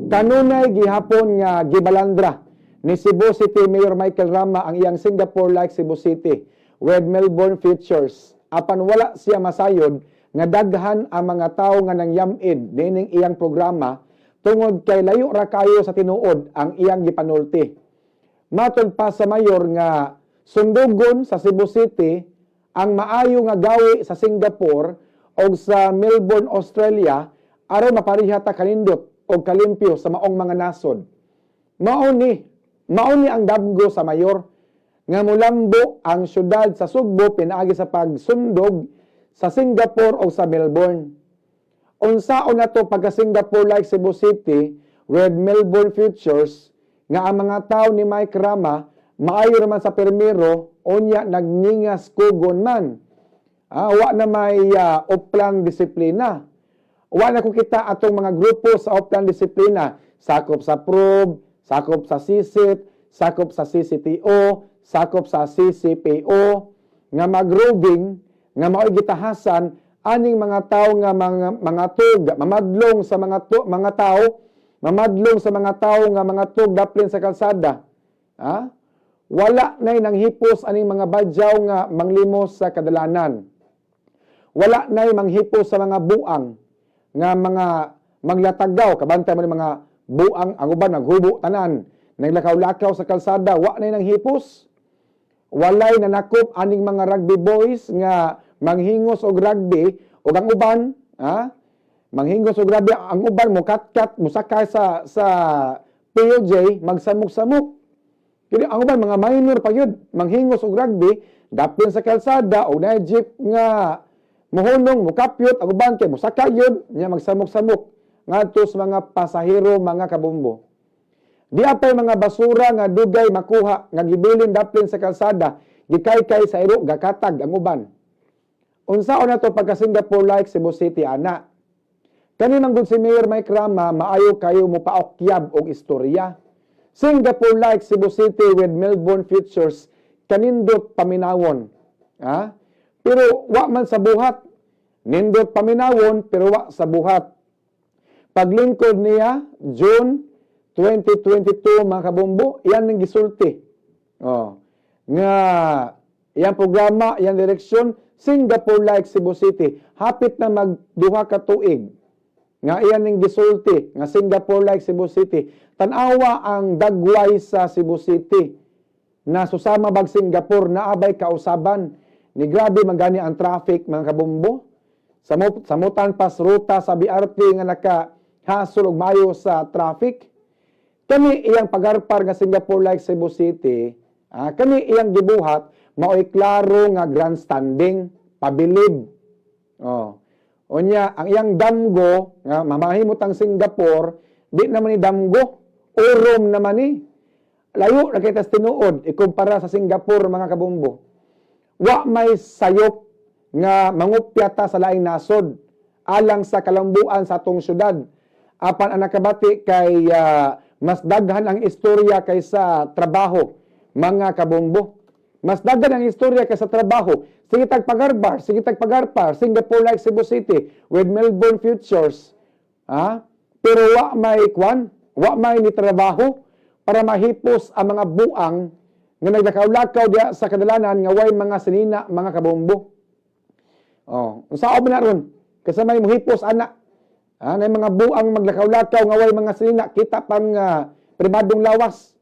Kanunay gihapon nga gibalandra ni Cebu City Mayor Michael Rama ang iyang Singapore-like Cebu City with Melbourne features. Apan wala siya masayod nga daghan ang mga tawo nga nangyamid niining iyang programa tungod kay layo ra kayo sa tinuod ang iyang gipanulti. Matod pa sa mayor nga sundugon sa Cebu City ang maayo nga gawi sa Singapore o sa Melbourne, Australia aron mapareha ta kanindot og kalimpyo sa maong mga nasod. Mao ni ang damgo sa mayor nga mulambo ang syudad sa Sugbo pinaagi sa pagsundog sa Singapore o sa Melbourne. Unsaon na to pagka Singapore like Cebu City with Melbourne features nga ang mga tao ni Mike Rama maayo naman sa permiro, unya nagningas kugon man? Wa na may oplang disiplina. Wa na ko kita atong mga grupo sa oplang disiplina, sakop sa probe, sakop sa CCIT, sakop sa CCTO, sakop sa CCPO nga magroving nga mao'y gitahasan aning mga tao nga mga tug mamadlong sa mga tao, mamadlong sa mga tao nga mga tug daplin sa kalsada. Ha? Wala na'y nanghipos aning mga badyaw nga manglimos sa kadalanan. Wala na'y manghipos sa mga buang nga mga maglatagaw. Kabantay mo ni mga buang, ang uban naghubo tanan, naglakaw-lakaw sa kalsada, wa na'y nanghipos. Walay nanakop aning mga rugby boys nga manghingos og rugby ug ang uban, ha, manghingos og rugby, ang uban mokatkat, musakay sa PUJ, magsamok-samok. Kini ang uban mga minor pa gyud, manghingos og rugby dapin sa kalsada og na jeep nga mohunong, mokapyot ang uban kay mosakay gyud nya, magsamok-samok ngadto sa mga pasahero, mga kabombo. Di apay mga basura nga dugay makuha nga gibilin daplin sa kalsada, gikaykay sa iro, gakatag ang uban. Unsaon na to pagka Singapore like Cebu City ana? Kani man gud si Mayor Mike Rama maayo kayo mo paokyab og istorya. Singapore like Cebu City with Melbourne features, kanindot paminawon. Ha? Pero wa man sa buhat. Nindot paminawon pero wa sa buhat. Paglingkod niya June 2022, mga kabombo, iyan ang gisulti. Oh. Nga iyang programa, iyang direksyon, Singapore like Cebu City. Hapit na magduha ka tuig nga iyan ning gisulti nga Singapore like Cebu City. Tan-awa ang dagway sa Cebu City na susama bag Singapore, naabay kausaban ni grabe man gani ang traffic, mga kabombo. Samutan pas ruta sa BRT nga nakahasol og mayo sa traffic. Kani iyang pagarpar nga Singapore like Cebu City, kani iyang gibuhat maoy klaro nga grandstanding, pabilib. Oh. Unya, ang iyang damgo nga mamahimot ang Singapore, di naman ni damgo, urom naman ni. Layo ra kay tas tinuod ikumpara sa Singapore, mga kabombo. Wa may sayop nga mangupya ta sa laing nasod alang sa kalambuan sa atong syudad. Apan ang nakabati kay mas daghan ang istorya kaysa trabaho, mga kabombo. Mas daghan ang istorya kaysa trabaho. Sige tag pagarbar, sige tag pagarpar, Singapore like Cebu City with Melbourne features. Ha? Pero wa may kwan, wa may ni trabaho para mahipos ang mga buang nga naglakaw-lakaw diya sa kadalanan nga way mga sinina, mga kabombo. Oh, unsa man na ron? Kasi may muhipos ana. Ah, na mga buang maglakaw-lakaw nga way mga sinina, kita pang pribadong lawas.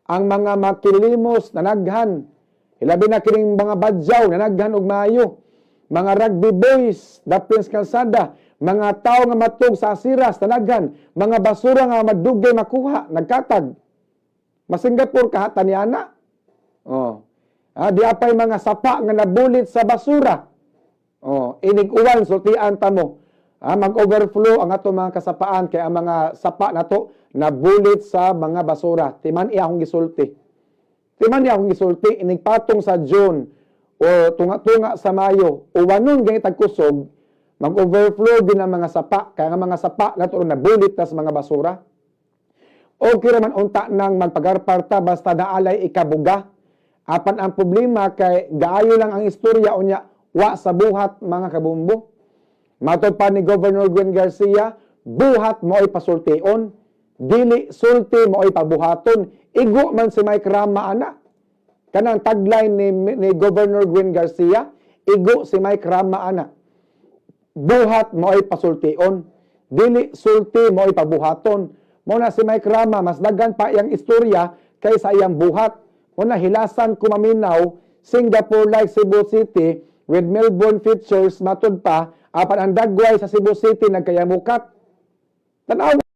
Ang mga makilimos nanaghan. Hilabi na kining mga badyaw nanaghan og maayo. Mga rugby boys dapin sa kalsada, mga tao nga matug sa asiras nanaghan, mga basura nga madugay makuha, nagkatag. Ma-Singapore kahatan ni ana. Oh. Ah, di apay mga sapa nga nabulit sa basura. Oh, inig uwan, sultian ta mo. Ah, mag-overflow ang ato mga kasapaan kay ang mga sapa nato nabulit sa mga basura. Timan iya akong gisulti. Timan iya akong gisulti inig patong sa June o tunga-tunga sa Mayo, uwanon gani tagkusog, mag-overflow din ang mga sapa kaya nga mga sapa nato nabulit na sa mga basura. Okay raman unta nang magpagarparta basta naalay ikabuga. Apan ang problema kay gaayo lang ang istorya, unya wa sa buhat, mga kabombo. Matod pa ni Governor Gwen Garcia, buhat mo'y pasultion. Dili sulti mao'y pabuhaton. Igo man si Mike Rama ana. Kanang tagline ni Governor Gwen Garcia, igo si Mike Rama ana. Buhat mao'y pasultion. Dili sulti mao'y pabuhaton. Mao na si Mike Rama, mas daghan pa iyang istorya kaysa iyang buhat. Mao na hilasan ko maminaw, Singapore like Cebu City with Melbourne features, matud pa apan ang dagway sa Cebu City nagkayamukat. Tanaw.